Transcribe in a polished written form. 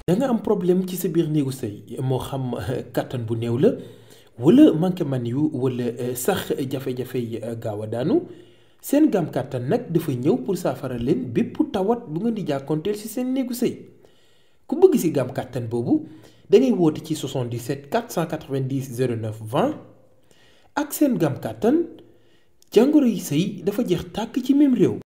da nga am problème ci sa biir néegu sëy moo xam kàttan bu néew la wala manqué man yu wala sax jafe-jafe yi gaaw a daanu seen gam kàttan nag dafa ñëw pour saafara leen bépp tawat bu ngeen di jàkkoonteel ci seen néegu sëy ku bëgg ci gam kàttan boobu da ngay woote ci 77 490 09 20 ak seen gam kàttan jàngoro yi sëy dafa jeex tàkk ci même réew.